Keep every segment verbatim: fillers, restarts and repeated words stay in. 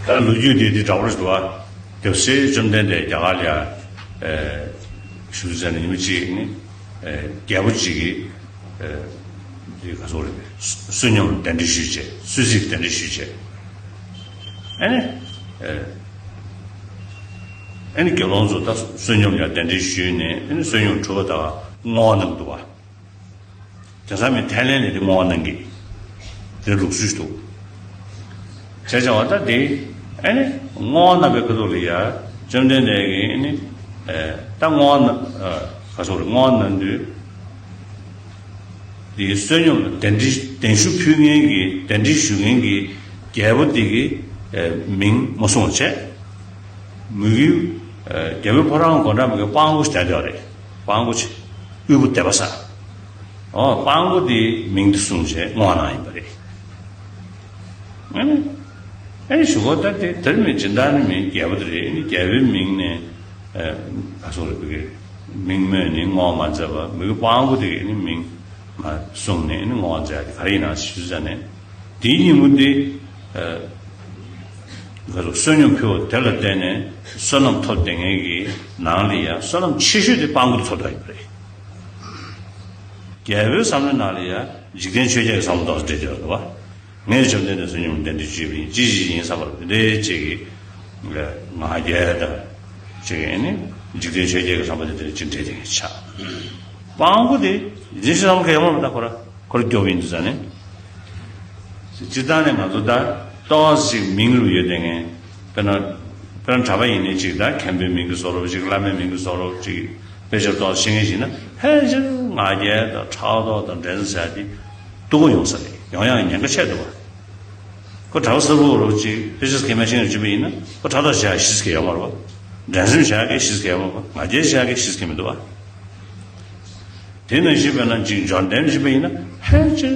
ད་ལོ་རྒྱུས་འདི་འདི་འདྲ་བོ་རེད་འདུག་བ། དེ་བསེ་བཅོམ་ལྡན་འདས་རྒྱ་གར་ལ་ཡ། ཞུ་ཚར་ནས་ཉི་མ་གཅིག་ནི། རྒྱལ་པོ་གཅིག་གིས། འདི་ག་ཚོད་རེད། བསོད་སྙོམས་གདན་འདྲེན་ཞུས་བྱས། གསོལ་ཚིགས་གདན་འདྲེན་ཞུས་བྱས། ཨ་ནི། ཨ་ནི་དགེ་སློང་ཚོ་ད་བསོད་སྙོམས་ལ་གདན་འདྲེན་ཞུས་ནས། ཨ་ནི་བསོད་སྙོམས་གྲུབ་པ་དང་བསྔོ་བ་གནང་འདུག་བ། དེང་སང་མི་ཐའི་ལེན་ལ་དེ་བསྔོ་བ་གནང་གི། དེ་ལུགས་སྲོལ་ཞིག་འདུག། བྱས་ཙང་བ་ད་དེ། ཨ་ནི་བསྔོ་བ་གནང་བའི་ཁ་ཐུག་ལ་ཡ། བཅོམ་ལྡན་འདས་ཀྱིས་ཨ་ནི། ད་བསྔོ་བ་གནང་། ག་ཚོད་རེད། བསྔོ་བ་གནང་དུས། དེ་བསོད་སྙོམས་ལ་གདན་འདྲེན་གདན་ཞུ་ཕུལ་མཁན་གྱི། གདན་འདྲེན་ཞུ་མཁན་གྱི་རྒྱལ་པོ་དེ་གི་མིང་མ་གསུངས་བྱས། མོས་གུས། རྒྱལ་པོའི་ཕོ་བྲང་སྒོ་འགྲམ་གྱི་སྤྲང་པོ་ཞིག་བསྡད་ཡོད་རེད། སྤྲང་པོ་ཞིག། དབུལ་པོ་དད་པ་ཟ། ཨོ། སྤྲང་པོ་དེའི་མིང་དེ་གསུངས་བྱས་བསྔོ་བ་གནང་ཡིན་པ་རེད། ཨ་ནི། ཨ་ནི་ཞུ་གོ། ད་དེ་དེར་མི་སྦྱིན་བདག་ནི་མིན། རྒྱལ་པོ་དེ་རེད། ཨ་ནི་རྒྱལ་པོའི་མིང་ནས། ཨ། ག་ཚོད་རེད། བོད་ཀྱི་མིང་སྨོས་ནས་བསྔོ་བ་མ་མཛད་པ། མོས་གུས། སྤྲང་པོ་དེ་གི་ནི་མིང་མ་གསུངས་ནས་ནི་བསྔོ་བ་མཛད་ཡ་དེ་ག་རེ་ཡིན་ན་ཞུས་ཙང་ནས། དེའི་ཉིན་མོ་དེ། ཨ། ག་ཚོད། བསོད་སྙོམས་ཕུལ་བ་དེ་ལ་བརྟེན་ནས་བསོད་ནམས་ཐོབ་བསྡད་མཁན་གྱི་ནང་ལ་ཡ་བསོད་ནམས་ཆེ་ཤོས་དེ་སྤྲང་པོ་དེ་ཐོབ་བསྡད་ཡོད་པ་རེད། རྒྱལ་པོའི་བསམ་བློའི་ནང་ལ་ཡ་འཇིག་རྟེན་ཆོས་བརྒྱད་ཀྱི་བསམ་བློ་ཏོག་ཙམ་འདྲེས་བསྡད་ཡོད་རེད་པ། ངས་བཅོམ་ལྡན་འདས་བསོད་སྙོམས་གདན་འདྲེན་ཞུས་པ་ཡིན། ཅི་ཞིག་ཡིན་བསམ་པ་རེད། དེ་འདྲའི་ཅིག་གི་ང་རྒྱལ་དང་། ཅིག་ཨ་ནི་འཇིག་རྟེན་ཆོས་བརྒྱད་ཀྱི་བསམ་པ་དེ་འདྲ་ཅིག་འདྲེས་བསྡད་མཁན་ཆགས། སྤྲང་པོ་དེ་ཡིན་ཞེས་བསམ་གྱི་ཡོད་མ་རེད། ད་ཁོ་ར་ཁོ་ར་སྐྱོ་བོ་ཡིན་དུས་ཙང་ནས། སྤྱིར་བཏང་ནས་ང་ཚོ་ད་ཏོག་ཙམ་ཅིག་མིང་རུ་ཡོད་བསྡད་མཁན། དཔེར་ན། དཔེར་ན་གྲྭ་པ་ཡིན་ནའི་ཅིག་ད་མཁན་པོའི་མིང་གི་བཟོ་འདྲ་པོ་ཅིག། བླ་མའི་མིང་གི་བཟོ་འདྲ་པོ་ཅིག། དཔེ་ཆ་ཏོག་ཙམ་ཤེས་མཁན་ཞིག་ན། ཕལ་ཆེར་ང་རྒྱལ་དང་ཕྲག་དོག་དང་འགྲན་སེམས་ཟེར་ཡ་དེ་སྡུག་པོ་ཡོང་ས་རེད། ཡོང་ཡག་ཉེན་ཁ་ཆེ་འདུག་བ། ཁོ་གྲྭ་པ་གསར་པ་འདྲ་པོ་ཅིག་དཔེ་ཆ་གང་ཡང་ཤེས་མ་ཤེས་ནས་བྱས་པ་ཡིན་ན། ཁོ་ཕྲག་དོག་བྱེད་ཡག་ཞེ་པོ་ཅིག་ཡོད་མ་རེད་པ། འགྲན་སེམས་བྱེད་ཡག་ཞེ་པོ་ཅིག་ཡོད་མ་རེད་པ། ང་རྒྱལ་བྱེད་ཡག་ཞེ་པོ་ཅིག་མི་འདུག་བ། དེ་ནང་བཞིན་དཔེར་ན་ཅིག་འབྱོར་ལྡན་ཞིག་ཡིན་ན། ཕལ་ཆེར་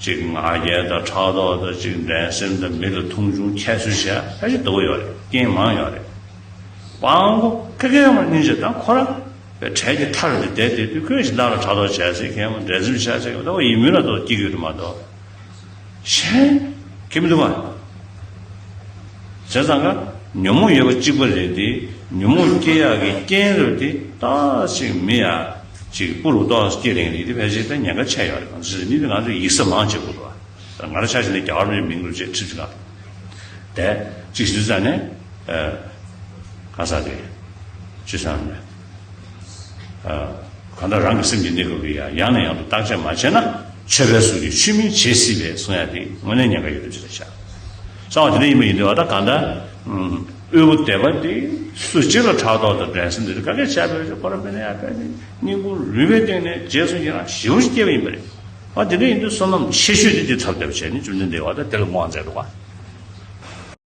ཅིག་ང་རྒྱལ་དང་ཕྲག་དོག་དང་། ཅིག་འགྲན་སེམས་དང་། མི་ལ་མཐོང་ཆུང་ཁྱད་གསོད་བྱེད་ཡག་ཕལ་ཆེར་སྡུག་པོ་ཡོད་རེད། རྐྱེན་མང་ཡོད་རེད། སྤྲང་པོ་ཁ་སྐད་ཡོད་མ་རེད། སྙིང་རྗེ་དང་། ཁོ་རང་བའི་གྲལ་གྱི་མཐའ་རུ་དེ་བསྡད་བསྡད་དུས། ཁོས་གཞན་དག་ལ་ཕྲག་དོག་བྱེད་ཡག་ཟེར་མཁན་མ། འགྲན་སེམས་བྱེད་ཡག་ཟེར་མཁན་མ། ད་ཁོ་ཡིད་སྨོན་ལ་ཏོག་ཙམ་སྐྱེ་གི་ཡོད་རེད་མ་གཏོགས། གཞན་གང་ཡང་མི་འདུག་བ། བྱས་ཙང་ཀ་ཉོན་མོངས་ཡོད་པ་གཅིག་པ་རེད་དེ། ཉོན་མོངས་སྐྱེ་ཡག་གི་རྐྱེན་རེད་དེ། ཏོག་ཙམ་མི་ཡ་ཅིག་སྤུ་རུ་ཏོག་ཙམ་སྐྱེ་རན་རེད་དེ། ཕལ་ཆེར་ད་ཉེན་ཁ་ཆེ་ཡོད་རེད། གང་ཟེར་ནི་དེ་ང་ཚོས་ཡིག་ཚད་མང་ཆེ་དགོས་འདུག་བ། ང་རང་ཆ་བཞག་ན་རྒྱ་གར་མིའི་མིང་རུ་བྱས་ཁྲིད་ཅིག་ལ། དེ་གཅིག་ཞུས་ཙང་ནས། ཨ། ག་ས་རེད། ཅི་ཟེར་ན། ཨ། གང་ལྟར་རང་གི་སེམས་ཀྱི་གནས་སྐབས་ཀྱི་ཡང་ཡང་ནས་ཡང་དུ་བརྟག་དཔྱད་མ་བྱས་ན། ཆོས་པའི་གཟུགས་ཀྱིས་ཆོས་མིན་བྱེད་སྲིད་པས་གསུང་ཡག་དེ་དངོས་གནས་ཉེན་ཁ་ཡོད་དུས་ཅི་ལ་བཞག། གསང་བ་དེ་འདྲ་ཡིན་པ་ཡིན་དུས་བ། ད་གང་ལྟར། ཨུམ། དབུལ་པོ་དད་པ་དེ་སུ་གཅིག་ལ་ཕྲག་དོག་དང་འགྲན་སེམས་དེ་ག་གེ་བྱས་པའི་ཁོ་རང་དཔེར་ན་ཡང་དཔེ་ནི་སྙིང་ཁུང་རུས་པའི་གཏིང་ནས་རྗེས་སུ་ཡི་རང་ཞེ་པོ་ཅིག་སྐྱེས་པ་ཡིན་པ་རེད། ཨ། དེ་འདྲ་ཡིན་དུས་བསོད་ནམས་ཆེ་ཤོས་དེ་དེ་ཐོབ་བསྡད་པ་བྱས་ནས་བཅོམ་ལྡན་འདས་བ་ད་དེ་ལ་བསྔོ་བ་མཛད་འདུག་བ།